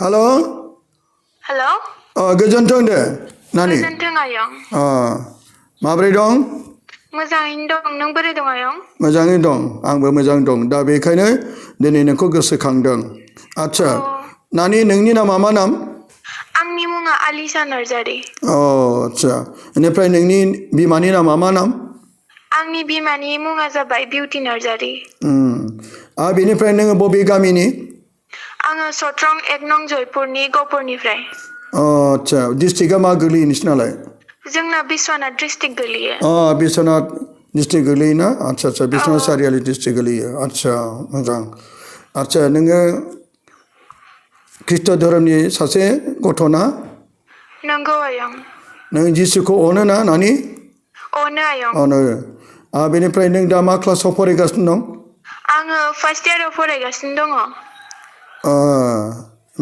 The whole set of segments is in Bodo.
Halo? Halo? Goजोन्थों दे नानि गोजोन्थों आयं माब्रै दं मोजाङैनो दं नों बोरै दं आयं मोजाङै दं आंबो मोजां दं दा बेखायनो दिनै नोंखौ गोसोखांदों आच्छा नानि नोंनि नामा मा नाम आंनि मुङा आलिसा नार्जारि आच्छा बेनिफ्राय नोंनि बिमानि नामा मा नाम आंनि बिमानि मुङा जाबाय बिउटि नार्जारि बेनिफ्राय नोङो बबे गामिनि आङो सत्रं 1 नं जयपुरनि गहपुरनिफ्राय आच्छा डिस्ट्रिक्टआ मा गोलैयो नोंसिनालाय जोंना बिश्वनाथ डिस्ट्रिक्ट गोलैयो बिश्वनाथ डिस्ट्रिक्ट गोलैयोना आच्छा आच्छा बिश्वनाथ सारियाली डिस्ट्रिक्ट गोलैयो आच्छा मोजां आच्छा नोङो ख्रिस्ट धोरोमनि सासे गथ'ना नंगौ आयं नों जिसुखौ अनो ना नानि अनो आयं अनो बेनिफ्राय नों दा मा क्लासाव फरायगासिनो दं आङो फार्स्ट इयाराव फरायगासिनो दङ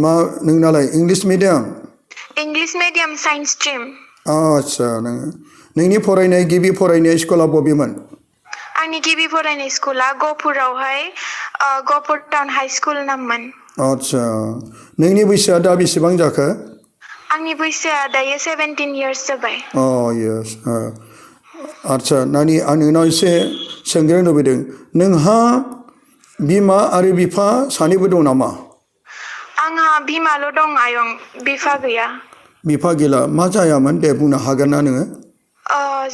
मा नोंनालाय English medium English medium science stream आच्छा नोंनि फरायनाय गिबि फरायनाय स्कुला बबेमोन आंनि गिबि फरायनाय स्कुला गहपुरावहाय गहपुर टाउन हाई स्कुल नाममोन आच्छा नोंनि बैसोआ दा बेसेबां जाखो आंनि बैसोआ दायो 17 इयार्स जाबाय येस आच्छा नानि आं नोंनाव एसे सोंग्रोनो लुबैदों नोंहा बिमा आरो बिफा सानैबो दं नामा आंहा बिमाल' दं आयं बिफा गैया बिफा गैला मा जायामोन दे बुंनो हागोन ना नोङो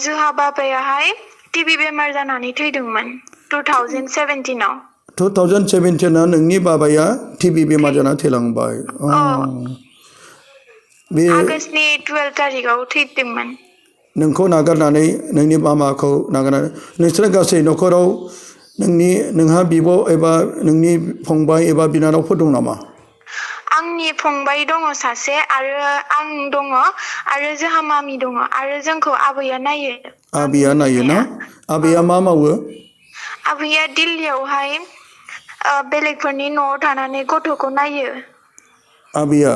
जोंहा बाबायाहाय टिबि बेमार जानानै थैदोंमोन 2017 आव 2017 नोंनि बाबाया टिबि बेमार जाना थैलांबाय बे आगष्टनि 12 तारिखाव थैदोंमोन नोंखौ नागारनानै नोंनि मामाखौ नागारनानै नोंसोर गासै न'खराव नोंहा बिब' एबा नोंनि फंबाय एबा बिनानावफोर दं नामा आंनि फंबाय दङ सासे आरो आं दङ आरो जोंहा मामि दङ आरो जोंखौ आबैया नायो आबैया नायो ना आबैया मा मावो आबैया दिल्लीयावहाय बेलेगफोरनि न'आव थानानै गथ'खौ नायो आबैया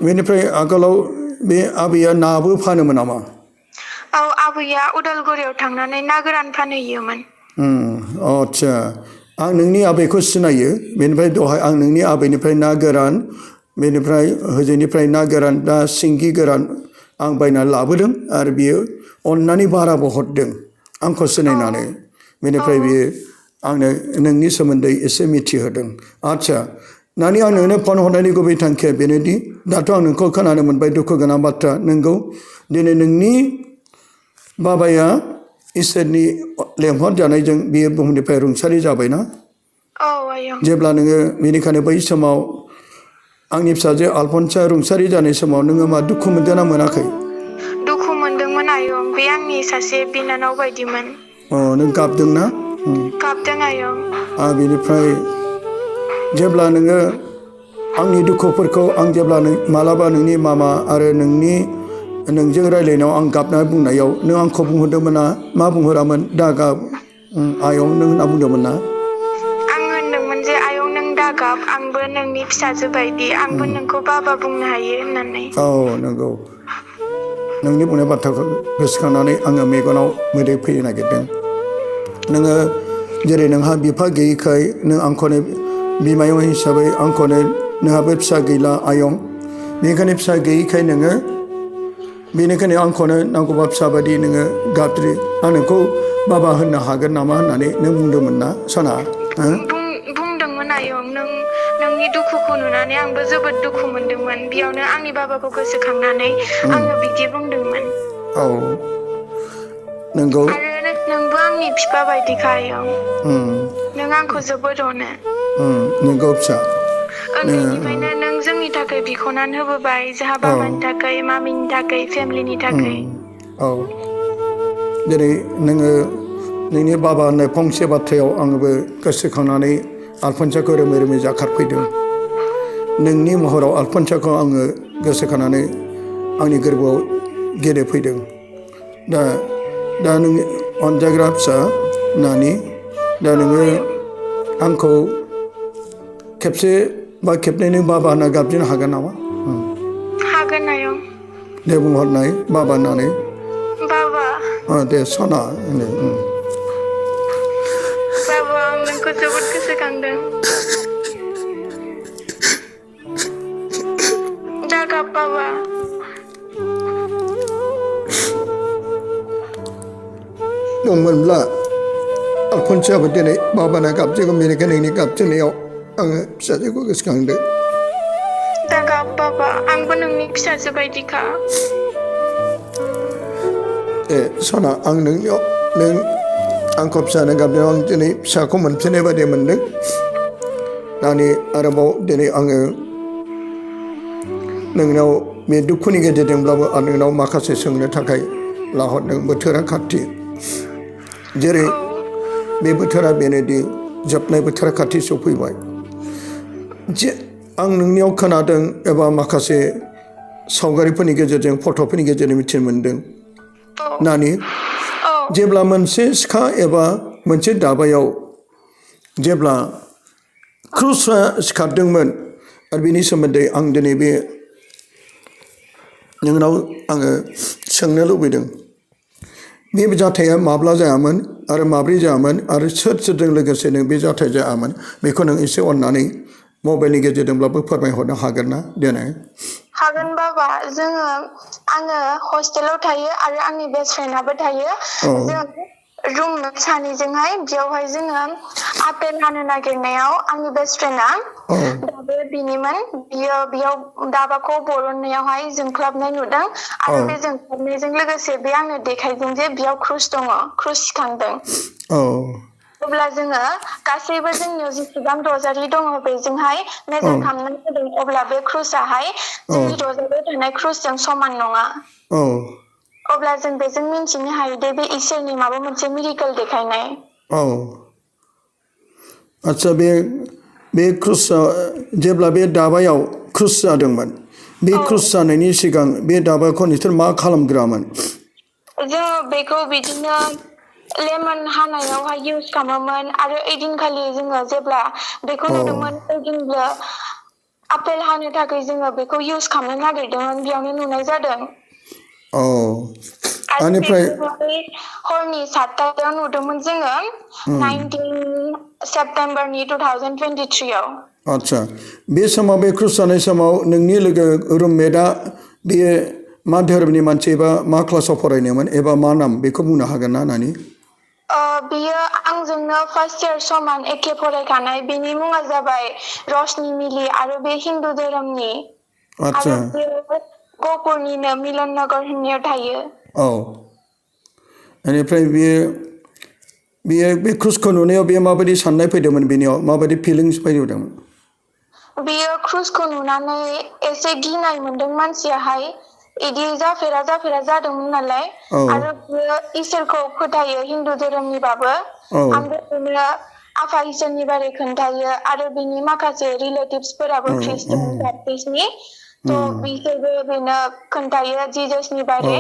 बेनिफ्राय आगोलाव बे आबैया नाबो फानोमोन नामा आबैया उदालगुरियाव थांनानै ना गोरान फानहैयोमोन आच्छा आं नोंनि आबैखौ सिनायो बेनिफ्राय दहाय आं नोंनि आबैनिफ्राय ना गोरान बेनिफ्राय होजोंनिफ्राय ना गोरान दा सिंगि गोरान आं बायनानै लाबोदों आरो बियो अननानै बाराबो हरदों आंखौ सिनायनानै बेनिफ्राय बियो आंनो नोंनि सोमोन्दै एसे मिथिहोदों आच्छा नानि आं नोंनो फन हरनायनि गुबै थांखिया बेनोदि दाथ' आं नोंखौ खोनानो मोनबाय दुखु गोनां बाथ्रा नोंगौ दिनै नोंनि बाबाया इसोरनि लेंहरजानायजों बियो बुहुमनिफ्राय रुंसारि जाबायना जेब्ला नोङो बेनिखायनो बै समाव आंनि फिसाजो आलफनसा रुंसारि जानाय समाव नोङो मा दुखु मोनदों ना मोनाखै दुखु मोनदोंमोन आयं बे आंनि सासे बिनानाव बायदिमोन नों गाबदों ना गाबदों आयं बेनिफ्राय जेब्ला नोङो आंनि दुखुफोरखौ आं जेब्ला मालाबा नोंनि मामा आरो नोंजों रायज्लायनायाव आं गाबनाय बुंनायाव नों आंखौ बुंहरदोंमोन ना मा बुंहरामोन दा गाब आयं नों होनना बुंदोंमोन ना आं होनदोंमोन जे आयं नों दा गाब आंबो नोंनि फिसाजो बायदि आंबो नोंखौ बाबा बुंनो हायो होननानै नंगौ नोंनि बुंनाय बाथ्राखौ गोसोखांनानै आङो मेगनाव मोदै फैनो नागिरदों नोङो जेरै नोंहा बिफा गैयैखाय नों आंखौनो बिमायं हिसाबै आंखौनो नोंहाबो फिसा गैला आयं बेनिखायनो फिसा गैयैखाय नोङो बेनिखायनो आंखौनो नांगौबा फिसा बायदि नोङो गाबज्रि आं नोंखौ बाबा होननो हागोन नामा होननानै नों बुंदोंमोन ना सना बुंदोंमोन आयं नोंनि दुखुखौ नुनानै आंबो जोबोद दुखु मोनदोंमोन बेयावनो आंनि बाबाखौ गोसोखांनानै आङो बिदि बुंदोंमोन नंगौ आरो नोंबो आंनि बिफा बायदिखा आयं नों आंखौ जोबोद अनो नंगौ फिसा उन्दैनिफ्रायनो नों जोंनि थाखाय बिख'नानै होबोबाय जोंहा बाबानि थाखाय मामिनि थाखाय फेमिलिनि थाखाय जेरै नोङो नोंनि बाबा होननाय फंसे बाथ्रायाव आंबो गोसोखांनानै आलफनसाखौ रोमै रोमै जाखारफैदों नोंनि महराव आलफनसाखौ आङो गोसोखांनानै आंनि गोरबोआव गेलेफैदों दा नोंनि अनजाग्रा फिसा नानि दा नोङो आंखौ खेबसे बा खेबनै नों बाबा होनना गाबज्रिनो हागोन नामा हागोन आयं दे बुंहरनाय बाबा होननानै बाबा दे सना बाबा आं नोंखौ जोबोद गोसोखांदों जागाब बाबा दंमोनब्ला खनसेयाबो दिनै बाबाना गाबजेगौ बेनिखायनो नोंनि गाबजेननायाव आङो फिसाजोखौ गोसोखांदो जागाब बाबा आंबो नोंनि फिसाजो बायदिखा सना आं नोंनियाव नों आंखौ फिसानो गाबनायाव आं दिनै फिसाखौ मोनफिननाय बायदि मोनदों दानि आरोबाव दिनै आङो नोंनाव बे दुखुनि गेजेरजोंब्लाबो आं नोंनाव माखासे सोंनो थाखाय लाहरदों बोथोरा खाथि जेरै बे बोथोरा बेनोदि जोबनाय बोथोरा खाथि सफैबाय जे आं नोंनियाव खोनादों एबा माखासे सावगारिफोरनि गेजेरजों फट'फोरनि गेजेरजों मिथिनो मोनदों नानि जेब्ला मोनसे सिखा एबा मोनसे दाबायाव जेब्ला क्रुसा सिखारदोंमोन आरो बेनि सोमोन्दै आं दिनै बे नोंनाव आङो सोंनो लुबैदों बे जाथाया माब्ला जायामोन आरो माब्रै जायामोन आरो सोरजों लोगोसे नों बे जाथाय जायामोन बेखौ नों एसे अननानै मबाइलनि गेजेरजोंब्लाबो फोरमायहरनो हागोन ना देनाय हागोन बाबा आङो हस्टेलाव थायो आरो आंनि बेस्ट फ्रेन्डआबो थायो जों रुममेट सानैजोंहाय बेयावहाय जोङो आपेल हानो नागिरनायाव आंनि बेस्ट फ्रेन्डआ दाबो बिनिमोन बियो बेयाव दाबाखौ बरननायावहाय जोंख्लाबनाय नुदों आरो बे जोंख्लाबनायजों लोगोसे बे आंनो देखायदों जे बेयाव क्रुस दङ क्रुस सिखांदों अब्ला जोङो गासैबो जोंनियाव जेसेबां रजारि दङ बेजोंहाय मेजार खालामनानै होदों अब्ला बे क्रुसाहाय जोंनि रजारियाव थानाय क्रुसजों समान नङा अब्ला जों बेजों मिन्थिनो हायोदि बे इसोरनि माबा मोनसे मिरेकल देखायनाय आच्छा बे क्रुसा जेब्ला बे दाबायाव क्रुस जादोंमोन बे क्रुस जानायनि सिगां बे दाबाखौ नोंसोर मा खालामग्रामोन जोङो बेखौ बिदिनो लेमन हानायावहाय इउज खालामोमोन आरो ओइदिनखालि जोङो जेब्ला बेखौ नुदोंमोन ओइदिनबो आपेल हानो थाखाय जोङो बेखौ इउज खालामनो नागिरदोंमोन बेयावनो नुनाय जादों आरो बेखौहाय हरनि 7टायाव नुदोंमोन जोङो 19 सेप्टेम्बरनि 2023 आच्छा बे समाव बे क्रुस जानाय समाव नोंनि लोगो रुममेटआ बेयो मा धोरोमनि मानसि एबा मा क्लासाव फरायनायमोन एबा मा नाम बेखौ बुंनो हागोन ना नानि बियो आंजोंनो फार्स्ट इयार समान एखे फरायखानाय बेनि मुङा जाबाय रशनि मिलि आरो बे हिन्दु धोरोमनि आरो बेयो गहपुरनिनो मिलन नगर होननायाव थायो बेनिफ्राय बियो बे क्रुसखौ नुनायाव बेयो माबायदि साननाय फैदोंमोन बेनियाव माबायदि फिलिंस फैदोंमोन बियो क्रुसखौ नुनानै एसे गिनाय मोनदों मानसियाहाय इदि जाफेरा जादोंमोन नालाय आरो बियो इसोरखौ फोथायो हिन्दु धोरोमनिबाबो आंबो बेनो आफा इसोरनि बारै खोन्थायो आरो बिनि माखासे रिलेटिभसफोराबो ख्रिस्टान बाप्टिस्टनि थ' बिसोरबो बेनो खोन्थायो जिजासनि बारै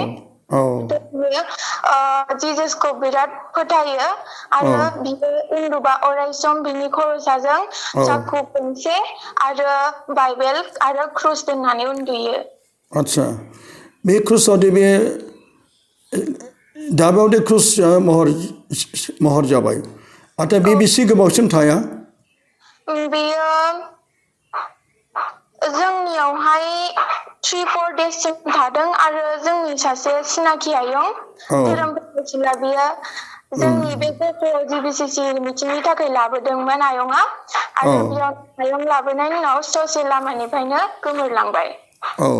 जिजासखौ बिराद फोथायो आरो बियो उन्दुबा अराय सम बिनि खर'साजों चाकु गंसे आरो बाइबेल आरो क्रुस दोननानै उन्दुयो आच्छा बे क्रुसाव बे दाबायाव दे क्रुस महर जाबाय आरो बे बेसे गोबावसिम थाया बेयो जोंनियावहाय 3-4 डेजसिम थादों आरो जोंनि सासे सिनाखि आयं धोरोम फोथायसुला बियो जोंनि बे गहपुराव जिबिसिसि मिटिंनि थाखाय लाबोदोंमोन आयंआ आरो बेयाव आयं लाबोनायनि उनाव ससे लामानिफ्रायनो गोमोरलांबाय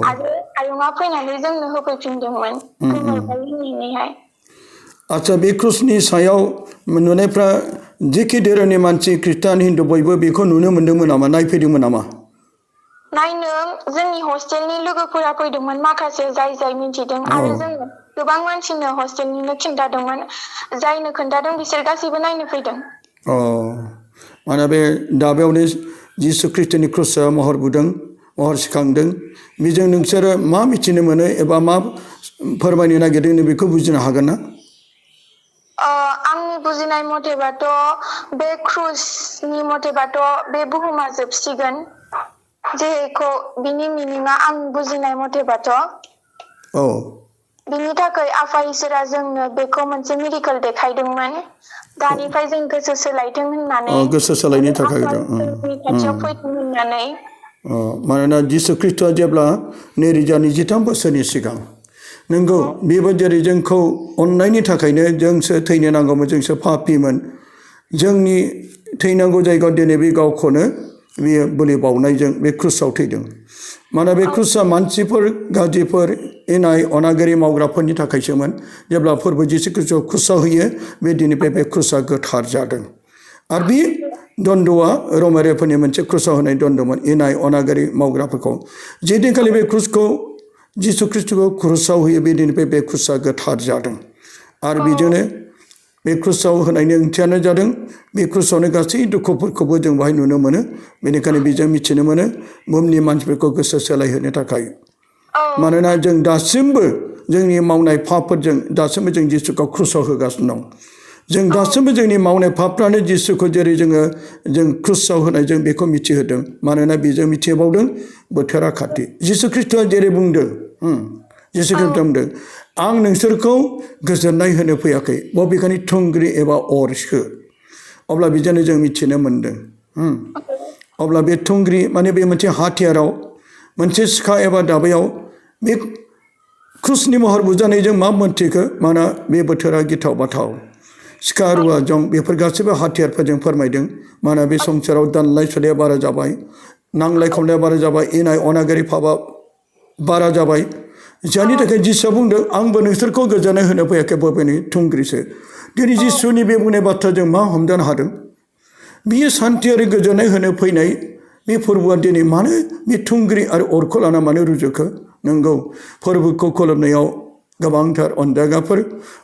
आरो आयंआ फैनानै जोंनो होफैफिनदोंमोन गोमोरबाय होननानैहाय आच्छा बे क्रुसनि सायाव नुनायफ्रा जेखि धोरोमनि मानसि ख्रिस्टान हिन्दु बयबो बेखौ नुनो मोन्दोंमोन नामा नायफैदोंमोन नामा नायनो जोंनि हस्टेलनि लोगोफोरा फैदोंमोन माखासे जाय मिन्थिदों आरो जोङो गोबां मानसिनो हस्टेलनिनो खिन्थादोंमोन जायनो खोन्थादों बिसोर गासैबो नायनो फैदों माने बे दाबायावनो जिसु ख्रिस्टनि क्रुसआ महर बुदों महर सिखांदों बेजों नोंसोरो मा मिथिनो मोनो एबा मा फोरमायनो नागिरदों बेखौ बुजिनो हागोन ना आंनि बुजिनाय मथेबाथ' बे क्रुसनि मथेबाथ' बे बुहुमा जोबसिगोन जेखौ बिनि मिनिङा आं बुजिनाय मथेबाथ' बिनि थाखाय आफा इसोरा जोंनो बेखौ मोनसे मिरेकल देखायदोंमोन दानिफ्राय जों गोसो सोलायथों होननानै गोसो सोलायनो थाखाय आफा इसोरनि खाथियाव फैथों होननानै मानोना जिसु ख्रीष्टआ जेब्ला 2023 बोसोरनि सिगां नंगौ बेबो जेरै जोंखौ अननायनि थाखायनो जोंसो थैनो नांगौमोन जोंसो पापीमोन जोंनि थैनांगौ जायगायाव दिनै बे गावखौनो बेयो बोलि बावनायजों बे क्रुसाव थैदों मानोना बे क्रुसा मानसिफोर गाज्रिफोर इनाय अनागारि मावग्राफोरनि थाखायसोमोन जेब्ला फोरबो जिसु ख्रीष्टखौ क्रुसाव होयो बे दिननिफ्राय बे क्रुसा गोथार जादों आरो बे दन्द'आ रमारियाफोरनि मोनसे क्रुसाव होनाय दन्द'मोन इनाय अनागारि मावग्राफोरखौ जे दिनखालि बे क्रुसखौ जिसु ख्रीष्टखौ क्रुसाव होयो बे दिननिफ्राय बे क्रुसा गोथार जादों आरो बेजोंनो बे क्रुसाव होनायनि ओंथियानो जादों बे क्रुसावनो गासै दुखुफोरखौबो जों बाहाय नुनो मोनो बेनिखायनो बेजों मिथिनो मोनो बुहुमनि मानसिफोरखौ गोसो सोलायहोनो थाखाय मानोना जों दासिमबो जोंनि मावनाय पापफोरजों दासिमबो जों जिसुखौ क्रुसाव होगासिनो दं जों दासिमबो जोंनि मावनाय पापफ्रानो जिसुखौ जेरै जों क्रुसाव होनाय जों बेखौ मिथिहोदों मानोना बेजों मिथिबावदों बोथोरा खाथि जिसु ख्रीष्टआ जेरै बुंदों जिसु ख्रीष्टआ बुंदों आं नोंसोरखौ गोजोननाय होनो फैयाखै बबेखानि थुंग्रि एबा अरसो अब्ला बेजोंनो जों मिथिनो मोनदों अब्ला बे थुंग्रि माने बे मोनसे हाथियाराव मोनसे सिखा एबा दाबायाव बे क्रुसनि महर बुजानायजों मा मोन्थिखो माना बे बोथोरा गिथाव बाथाव सिखा रुवा जं बेफोर गासैबो हाथियारफोरजों फोरमायदों माना बे संसाराव दानलाय सुलाया बारा जाबाय नांलाय खमलाया बारा जाबाय इनाय अनागारि पापा बारा जाबाय जायनि थाखाय जिसुआ बुंदों आंबो नोंसोरखौ गोजोननाय होनो फैयाखै बबेनि थुंग्रिसो दिनै जिसुनि बे बुंनाय बाथ्राजों मा हमदानो हादों बियो सान्थि आरो गोजोननाय होनो फैनाय बे फोरबोआ दिनै मानो बे थुंग्रि आरो अरखौ लाना मानो रुजुखो नंगौ फोरबोखौ खुलुमनायाव गोबांथार अनजागाफोर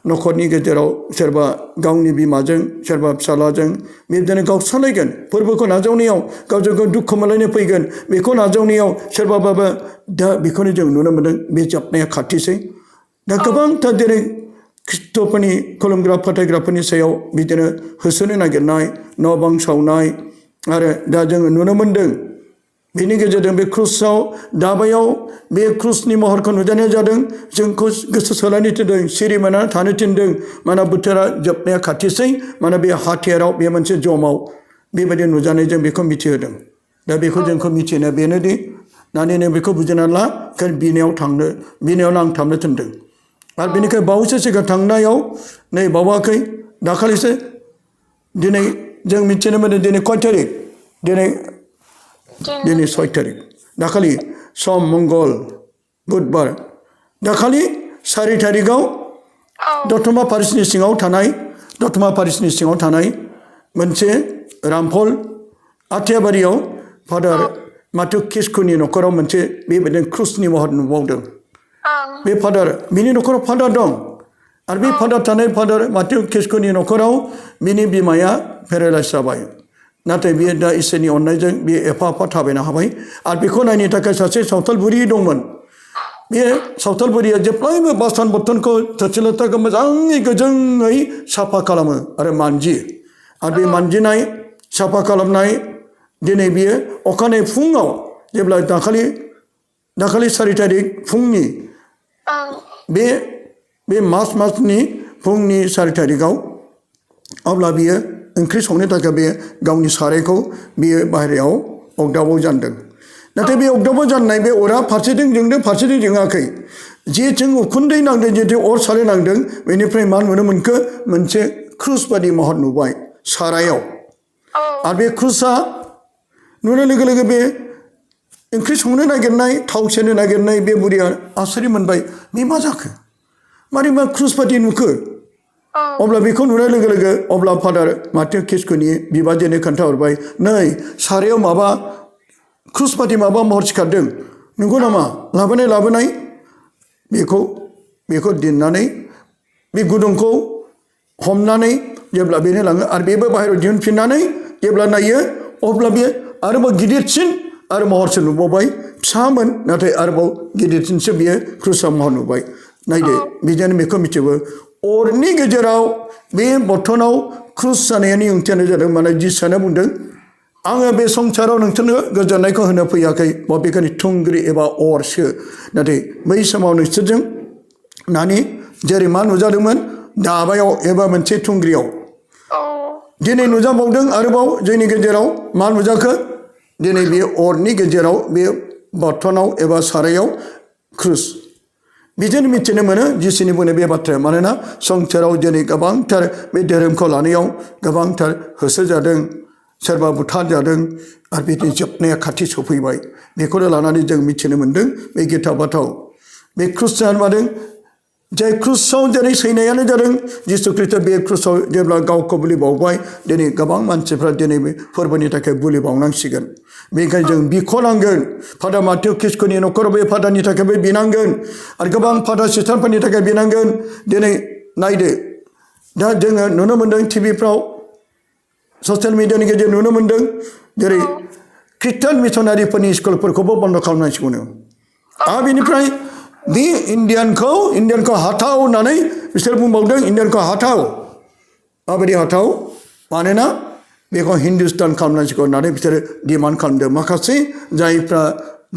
न'खरनि गेजेराव सोरबा गावनि बिमाजों सोरबा फिसालाजों बिदिनो गावस्रालायगोन फोरबोखौ नाजावनायाव गावजों गाव दुखु मोनलायनो फैगोन बेखौ नाजावनायाव सोरबाबाबो दा बेखौनो जों नुनो मोनदों बे जोबनाया खाथिसै दा गोबांथार दिनै ख्रीष्टफोरनि खुलुमग्रा फोथायग्राफोरनि सायाव बिदिनो होसोनो नागिरनाय न' बां सावनाय आरो दा जोङो नुनो मोनदों बेनि गेजेरजों बे क्रुसाव दाबायाव बे क्रुसनि महरखौ नुजानाय जादों जोंखौ गोसो सोलायनो थिनदों सिरि मोननानै थानो थिनदों माना बोथोरा जोबनाया खाथिसै माना बे हाथियाराव बे मोनसे जमाव बेबायदि नुजानाय जों बेखौ मिथिहोदों दा बेखौ जोंखौ मिथिनो बेनोदि दानि नों बेखौ बुजिना ला बिनायाव नांथाबनो थिनदों आरो बेनिखाय बावैसो सिगां थांनायाव नै बावाखै दाखालिसो दिनै जों मिथिनो मोनो दिनै कय थारिख दिनै 6 थारिख दाखालि सम मंगल बुधबार दाखालि 4 थारिखआव दतमा पारिसनि सिङाव थानाय मोनसे रामफल आथियाबारियाव फादार माथु किस्कुनि न'खराव मोनसे बेबायदिनो क्रुसनि महर नुबावदों बे फादार बिनि न'खराव फादार दं आरो बे फादार थानाय फादार माथु किस्कुनि न'खराव बिनि बिमाया पेरालाइस जाबाय नाथाय बियो दा इसोरनि अननायजों बियो एफा थाबायनो हाबाय आरो बेखौ नायनो थाखाय सासे सावथाल बुरि दंमोन बे सावथाल बुरिया जेब्लायबो बासन बर्तनखौ थोरसि लथाखौ मोजाङै गोजोङै साफा खालामो आरो मानजियो आरो बे मानजिनाय साफा खालामनाय दिनै बियो अखानायै फुङाव जेब्ला दाखालि 4 थारिख फुंनि बे मासनि फुंनि 4 थारिखआव अब्ला बियो ओंख्रि संनो थाखाय बे गावनि सारायखौ बियो बाहेरायाव अगदाबाव जानदों नाथाय बे अगदाबाव जाननाय बे अरा फारसेथिं जोंदों फारसेथिं जोङाखै जेथिं उखुन्दै नांदों जेथिं अर साराय नांदों बेनिफ्राय मा नुनो मोनखो मोनसे क्रुस बादि महर नुबाय सारायाव आरो बे क्रुसआ नुनाय लोगो लोगो बे ओंख्रि संनो नागिरनाय थाव सेरनो नागिरनाय बे बुरिया आश्चर्य मोनबाय बे मा जाखो मारै मा क्रुस बादि नुखो अब्ला बेखौ नुनाय लोगो लोगो अब्ला फादार माथु किस्कुनि बिबाजैनो खोन्थाहरबाय नै सारायाव माबा क्रुस बादि माबा महर सिखारदों नंगौ नामा लाबोनाय बेखौ दिन्नानै बे गुदुंखौ हमनानै जेब्ला बेनो लाङो आरो बेबो बाहेरायाव दिहुनफिननानै जेब्ला नायो अब्ला बे आरोबाव गिदिरसिन आरो महरसो नुबावबाय फिसामोन नाथाय आरोबाव गिदिरसिनसो बियो क्रुसाव महर नुबाय नायदो बिदिनो बेखौ मिथिबो अरनि गेजेराव बे बर्थनाव क्रुस जानायनि ओंथियानो जादों माने जिसुआनो बुंदों आङो बे संसाराव नोंसोरनो गोजोननायखौ होनो फैयाखै बबेखानि थुंग्रि एबा अरसो नाथाय बै समाव नोंसोरजों जेरै मा नुजादोंमोन दाबायाव एबा मोनसे थुंग्रियाव दिनै नुजाबावदों आरोबाव जोंनि गेजेराव मा नुजाखो दिनै बे अरनि गेजेराव बे बर्थनाव एबा सारायाव क्रुस बिदिनो मिथिनो मोनो जिसुनि बुंनाय बे बाथ्राया मानोना संसाराव दिनै गोबांथार बे धोरोमखौ लानायाव गोबांथार होसोजादों सोरबा बुथारजादों आरो बिदिनो जोबनाया खाथि सफैबाय बेखौनो लानानै जों मिथिनो मोन्दों बे गिथाव बाथाव बे क्रुस मादों जाय क्रुसाव दिनै सैनायानो जादों जिसु ख्रीष्ट बे क्रुसाव जेब्ला गावखौ बुलि बावबाय दिनै गोबां मानसिफ्रा दिनै बे फोरबोनि थाखाय बुलि बावनांसिगोन बेनिखायनो जों बिख'नांगोन फादार माथिउ किस्कुनि न'खराव बे फादारनि थाखायबो बिनांगोन आरो गोबां फादार सिस्टारफोरनि थाखाय बिनांगोन दिनै नायदो दा जोङो नुनो मोन्दों टिभिफ्राव ससियेल मिडियानि गेजेरजों नुनो मोन्दों जेरै ख्रिस्टान मिसनारिफोरनि स्कुलफोरखौबो बन्द खालामनांसिगौनो आरो बेनिफ्राय बे इन्डियानखौ हाथाव होननानै बिसोर बुंबावदों इन्डियानखौ हाथाव माबायदि हाथाव मानोना बेखौ हिन्दुस्तान खालामनांसिगौ होननानै बिसोरो डिमान्ड खालामदों माखासे जायफ्रा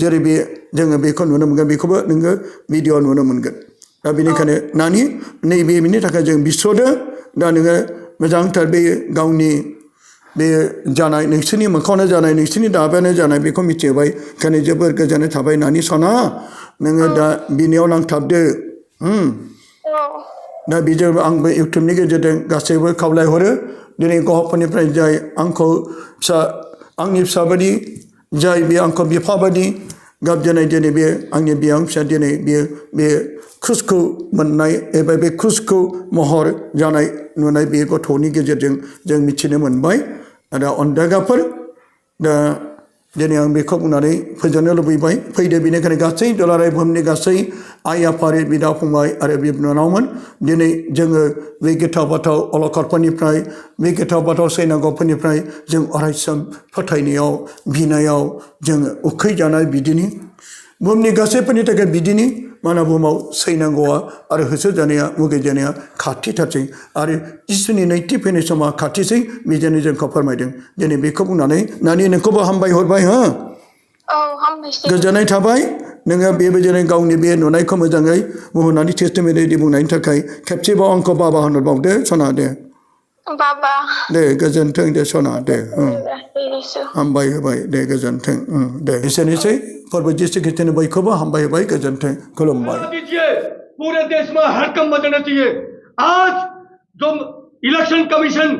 जेरै बे जोङो बेखौ नुनो मोनगोन बेखौबो नोङो भिडिअ नुनो मोनगोन दा बेनिखायनो नानि नैबे बेनि थाखाय जों बिस्वदो दा नोङो मोजांथार बे गावनि बे जानाय नोंसोरनि मोखाङावनो जानाय नोंसोरनि दाबायानो जानाय बेखौ मिथिबाय ओंखायनो जोबोर गोजोननाय थाबाय नानि सना नोङो दा बिनियाव नांथाबदो दा बेजों आंबो इउटुबनि गेजेरजों गासैबो खावलायहरो दिनै गहफोरनिफ्राय जाय आंखौ आंनि फिसा बायदि जाय बे आंखौ बिफा बायदि गाबजानाय दिनै बे आंनि बिहाव फिसा दिनै बे क्रुसखौ मोननाय एबा बे क्रुसखौ महर जानाय नुनाय बे गथ'नि गेजेरजों जों मिथिनो मोनबाय दा अनदागाफोर दा दिनै आं बेखौ बुंनानै फोजोबनो लुबैबाय फैदो बेनिखायनो गासै दुलाराय बुहुमनि गासै आइ आफारि बिदा फंबाय आरो बिनानावमोन दिनै जोङो बे गिथाव बाथाव अलखदफोरनिफ्राय बे गिथाव बाथाव सैनांगौफोरनिफ्राय जों अरायसम फोथायनायाव बिनायाव जोङो उखैजानाय बिदिनि बुहुमनि गासैफोरनि थाखाय बिदिनि मानोना बुहुमाव सैनांगौआ आरो होसोजानाया मुगैजानाया खाथिथारसै आरो इसोरनि नैथि फैनाय समा खाथिसै बेजोंनो जोंखौ फोरमायदों दिनै बेखौ बुंनानै नानि नोंखौबो हामबाय हरबाय हो गोजोननाय थाबाय नोङो बेबायदिनो गावनि बे नुनायखौ मोजाङै बुंनानै टेस्टिमनि बुंनायनि थाखाय खेबसेबाव आंखौ बाबा होनहरबावदो सना दे बाबा दे गोजोन्थों दे सना दे हामबाय होबाय दे गोजोन्थों दे एसेनोसै फोरबो जिसु ख्रीष्टनि बयखौबो हामबाय होबाय गोजोन्थों खुलुमबाय पूरे देश में हड़कंप मचना चाहिए आज जो इलेक्शन कमीशन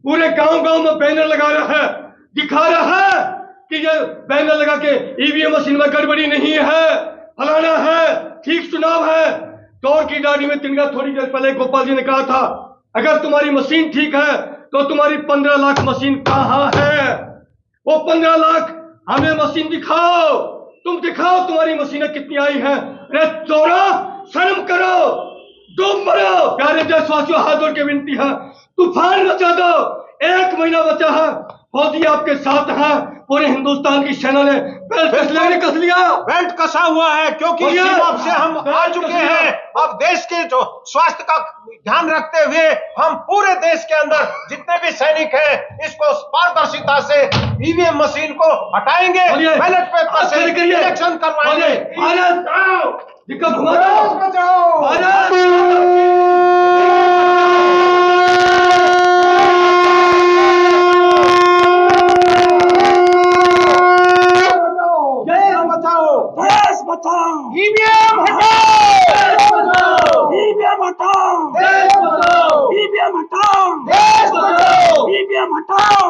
पूरे गांव-गांव में बैनर लगा रहा है दिखा रहा है कि ये बैनर लगा के ईवीएम मशीन में गड़बड़ी नहीं है फलाना है ठीक चुनाव है दौर की दाढ़ी में तिनका थोड़ी देर पहले गोपाल जी ने कहा था अगर तुम्हारी मशीन ठीक है तो तुम्हारी 15 लाख मशीन कहां है वो 15 लाख हमें मशीन दिखाओ तुम दिखाओ तुम्हारी मशीनें कितनी आई हैं अरे चोरा शर्म करो डूब मरो प्यारे देशवासियों हाथ जोड़ के विनती है तूफान मचा दो 1 महीना बचा है फौजी आपके साथ हैं पूरे हिंदुस्तान की सेना ने बेल्ट कस लिया बेल्ट कसा हुआ है क्योंकि सीमा से हम आ चुके हैं अब देश के जो स्वास्थ्य का ध्यान रखते हुए हम पूरे देश के अंदर जितने भी सैनिक हैं इसको पारदर्शिता से ईवीएम मशीन को हटाएंगे बैलेट पेपर से इलेक्शन करवाएंगे भारत आओ दिक्कत बचाओ भारत ईवीएम हटाओ ईवीएम हटाओ देश बचाओ ईवीएम हटाओ देश बचाओ ईवीएम हटाओ